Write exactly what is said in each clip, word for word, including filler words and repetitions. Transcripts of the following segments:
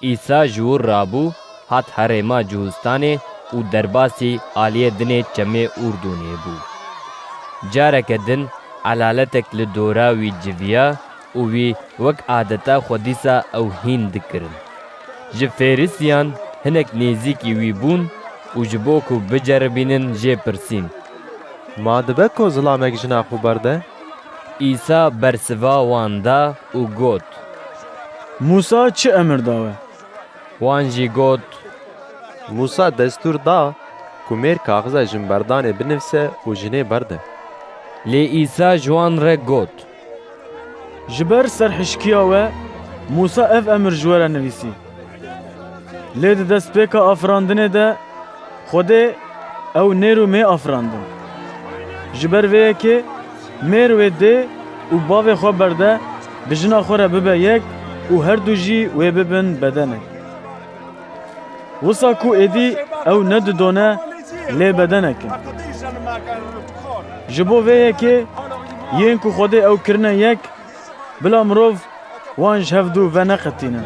Îsa ji wir rabû, hat herêma Cihûstanê û derbasî aliyê dinê çemê Urdûnê bû. Careke din elaletek li dora wî civiya û wî wek adeta xwe dîsa ew hîn dikirin. Ji Fêrisiyan hinek nêzîkî wî bûn û ji bo ku biceribînin jê pirsîn, Ma dibe ku zilamek jina xwe berde? Îsa bersiva wan da û got, Mûsa çi emir dawe? Wan jî got, Mûsa destûr da ku mêr kaxiza jinberdanê binivise û jinê berde. Lê Îsa ji wan re got, Ji ber serhişkiya we Mûsa ev emir ji we re nivîsî. Lê di destpêka afirandinê de Xwedê ew nêr û mê afirandin. Ji ber vê yekê mêr wê dê û bavê xwe berde, bi jina xwe re bibe yek û her du jî wê bibin bedenek. Wisa ku êdî ew ne du don e, lê bedenek in. Ji bo vê yekê yên ku Xwedê ew kirine yek, bila mirov wan ji hev du veneqetînin.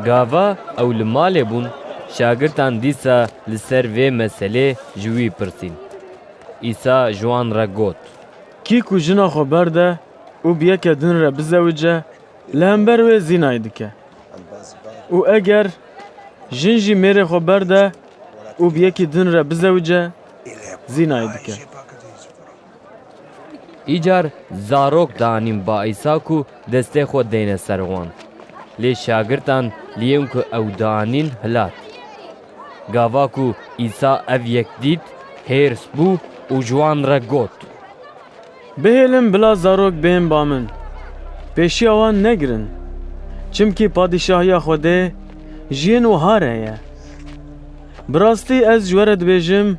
Gava ew li malê bûn, şagirtan dîsa li ser vê meselê ji wî pirsîn. Îsa ji wan re got, Kî ku jina xwe berde û bi yeke din re bizewice, li hember wê zînayî dike. Û eger jin jî mêrê xwe berde û bi yekî din re bizewice, zînayî dike. Îcar zarok danîn ba Îsa ku destê xwe deyne ser wan. Lê şagirtan li yên ku ew danîn hilat. Gava ku Îsa ev yek dît, hêrs bû û ji wan re got, Bihêlin bila zarok bên ba min. Pêşiya wan negirin. Çimkî padîşahiya Xwedê ji yên wiha re ye. Bi rastî ez ji we re dibêjim,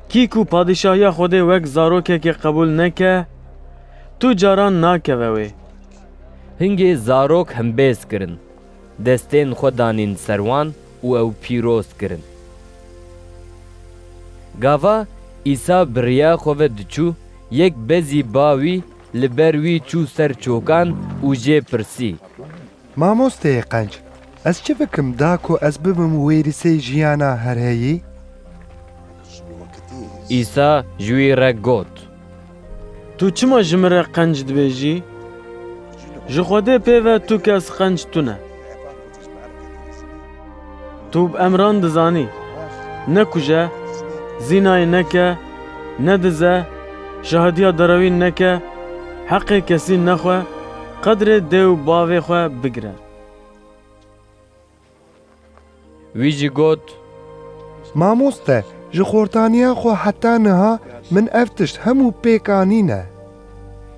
kî ku padîşahiya Xwedê wek zarokekê qebûl neke, tu caran nakeve wê. Hingê zarok hembêz kirin, destên xwe danîn ser wan û ew pîroz kirin. Gava Îsa bi riya xwe ve diçû, yek bezî ba wî li ber wî çû ser çokan û jê pirsî, Mamosteyê qenc, ez çi bikim da ku ez bibim wêrîsê jiyana herheyî? Îsa ji wî re got, Tu çima ji min re qenc dibêjî? Ji Xwedê pê ve tu kes qenc tune. Tu bi emran dizanî, nekuje, zînayî neke, nedize, şahediya derewîn neke, heqê kesî nexwe, qedrê dê û bavê xwe bigire. Wî jî got, Mamoste, ji xortaniya xwe heta niha min ev tişt hemû pêk anîne.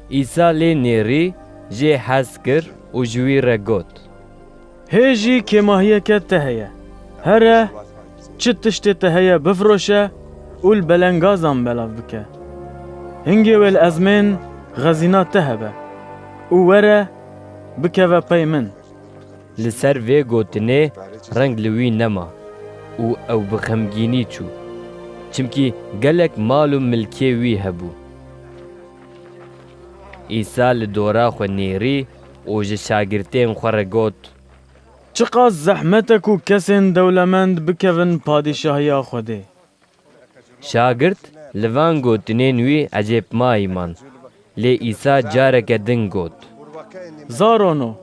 Îsa lê nêrî jê hez kir û ji wî re got, Hê jî kêmahiyeke te heye. Here, çi tiştê te heye bifiroşe û li belengazan belav bike. Hingê wê li ezmên xezîna te hebe û were bikeve pey min. Li ser vê gotinê reng li wî nema û ew bi xemgînî çû, çimkî gelek mal û milkê wî hebû. Îsa li dora xwe nêrî û ji şagirtên xwe re got, Çiqas zehmet e ku kesên dewlemend bikevin padîşahiya Xwedê. Şagirt li van gotinên wî ecêbmayî man, lê Îsa careke din got, Zarono,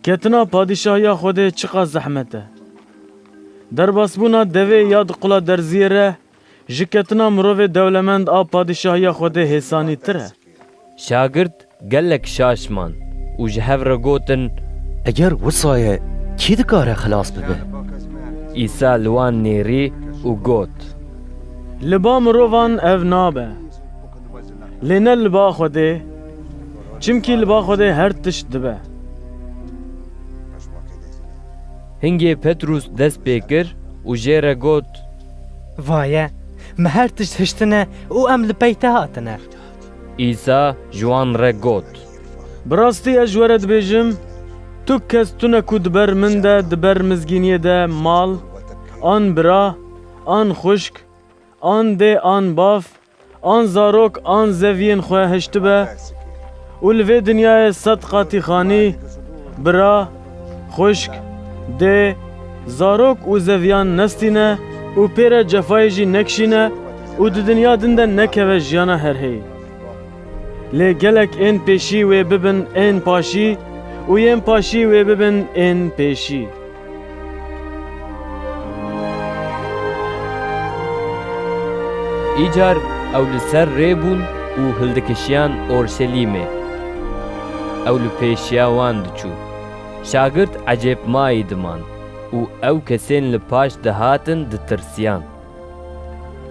ketina padîşahiya Xwedê çiqas zehmet e! Derbasbûna devê ya di qula derziyê re ji ketina mirovê dewlemend a padîşahiya Xwedê hêsanîtir e. Şagirt gelek şaş man û ji hev re gotin, Eger wisa ye, kî dikare xilas bibe? Îsa li wan nêrî û got, Li ba mirovan ev nabe, lê ne li ba Xwedê, çimkî li ba Xwedê her tişt dibe. Hingê Petrûs dest pê kir, û jê re got, Vaye, me her tişt hiştine û em li pey te hatine. Îsa ji wan re got, Bi rastî ez ji we re dibêjim, tu kes tune ku di ber min de, di ber mizgîniyê de mal, an bira, an xwişk, an dê, an bav, an zarok, an zeviyên xwe hiştibe û li vê dinyayê sed qatî xanî, bira, xwişk, dê, zarok û zeviyan nestîne û pê re cefayê jî nekişîne û di dinya din de nekeve jiyana herheyî. Lê gelek ên pêşî wê bibin ên paşî û yên paşî wê bibin ên pêşî. Îcar ew li ser rê bûn û hildikişiyan Orşelîmê. Ew li pêşiya wan diçû. Şagirt ecêbmayî diman û ew kesên li paş dihatin ditirsiyan.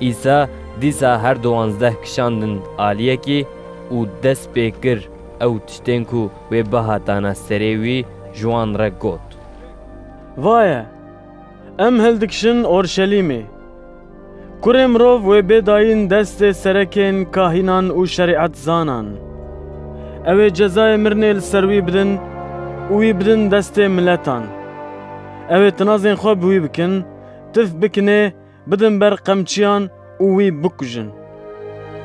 Îsa dîsa her duwanzdeh kişandin aliyekî û dest pê kir ew tiştên ku wê bihatana serê wî ji wan re got. Vaye, em hildikişin Orşelîmê. Kurê mirov wê bê dayîn destê serekên kahînan û şerîetzanan. Ew ê cezayê mirinê li ser wî bidin û wî bidin destê miletan. Ew ê tinazên xwe bi wî bikin, tif bikinê, bidin ber qemçiyan û wî bikujin.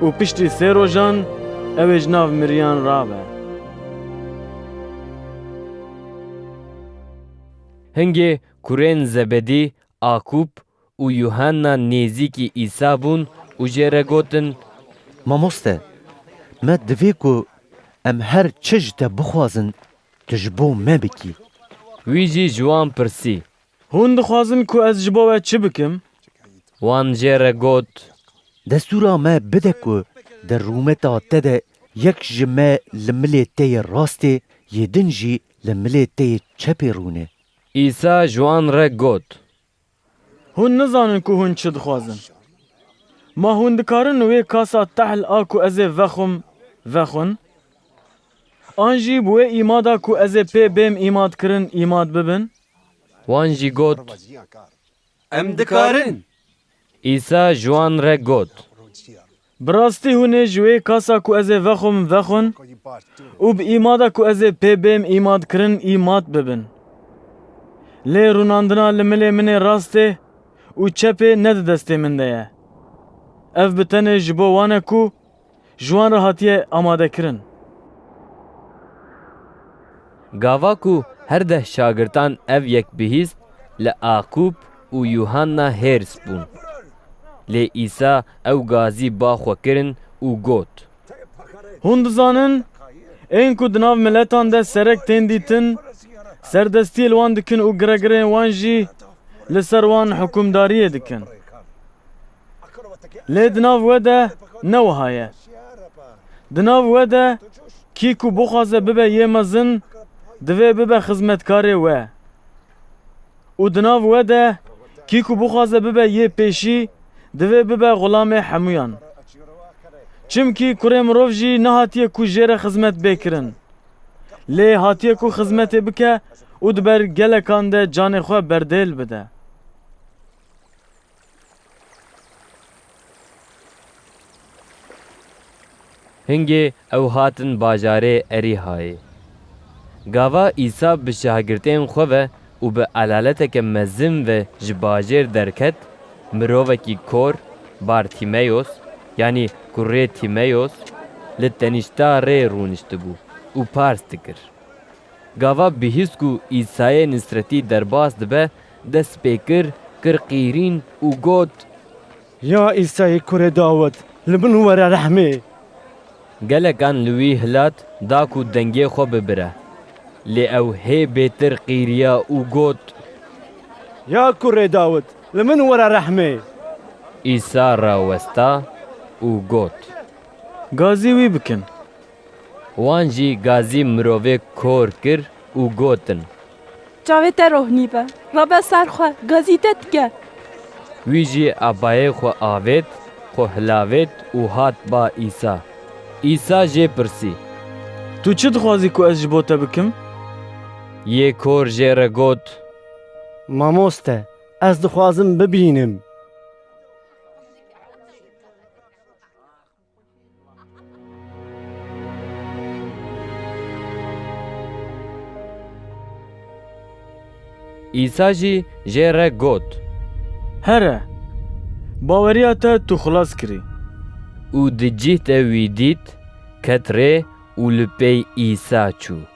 Û piştî sê rojan ew ê ji nav miriyan rabe. Hingê kurên Zebedî, Akûb û Yuhanna nêzîkî Îsa bûn û jê re gotin, Mamoste, me divê ku em her çi ji te bixwazin, tu ji bo me bikî. Wî jî ji wan pirsî, Hûn dixwazin ku ez ji bo we çi bikim? Wan jê re got, Destûra me bide ku di rûmeta te de yek ji me li milê te yê rastê, yê din jî li milê te yê çepê rûne. Îsa ji wan re got, Hûn nizanin ku hûn çi dixwazin. Ma hûn dikarin wê kasa tehl a ku ez ê vexwim, vexwin? An jî bi wê îmada ku ez ê pê bêm îmadkirin, îmad bibin? Wan jî got, Em dikarin. Îsa ji wan re got, Bi rastî hûn ê ji wê kasa ku ez ê vexwim, vexwin û bi îmada ku ez ê pê bêm îmadkirin, îmad bibin. Lê rûnandina li milê min ê rastê û çepê ne di destê min de ye. Ev bi tenê ji bo wan e ku ji wan re hatiye amadekirin. Gava ku her deh şagirtan ev yek bihîst, li Aqûb û Yuhanna hêrs bûn. Lê Îsa ew gazî ba xwe kirin û got, Hûn dizanin, ên ku di nav miletan de serek tên dîtin, serdestiyê li wan dikin û giregirên wan jî li ser wan hukimdariyê dikin. Lê di nav we de ne wiha ye. Di nav we de kî ku bixwaze bibe yê mezin, divê bibe xizmetkarê we. Û di nav we de kî ku bixwaze bibe yê pêşî, divê bibe xulamê hemûyan. Çimkî Kurê Mirov jî nehatiye ku jê re xizmet bê kirin. Lê hatiye ku xizmetê bike û di ber gelekan de canê xwe berdêl bide. Hingê ew hatin bajarê Erîhayê. Gava Îsa bi şagirtên xwe ve û bi elaleteke mezin ve ji bajêr derket, mirovekî kor, Bartîmeyos, yanî kurê Tîmeyos, li tenişta rê rûniştibû û pars dikir. Gava bihîst ku Îsayê Nisretî derbas dibe, dest pê kir, kir qîrîn û got, Ya Îsayê kurê Dawid, li min were rehmê! Gelekan li wî hilat da ku dengê xwe bibire. Lê ew hê bêtir qîriya û got, Ya kurê Dawid, li min were rehmê! Îsa rawesta û got, Gazî wî bikin. Wan jî gazî mirovê kor kir û gotin, Çavê te rohnî be, rabe ser xwe, gazî te dike. Wî jî abayê xwe avêt, xwe hilavêt û hat ba Îsa. Îsa jê pirsî, Tu çi dixwazî ku ez ji bo te bikim? Yê kor jê re got, Mamoste, Ez dixwazim bibînim. Îsa jî jê re got, Here, baweriya te tu xilas kirî. Û di cih de wî dît, ket rê û li pey Îsa çû.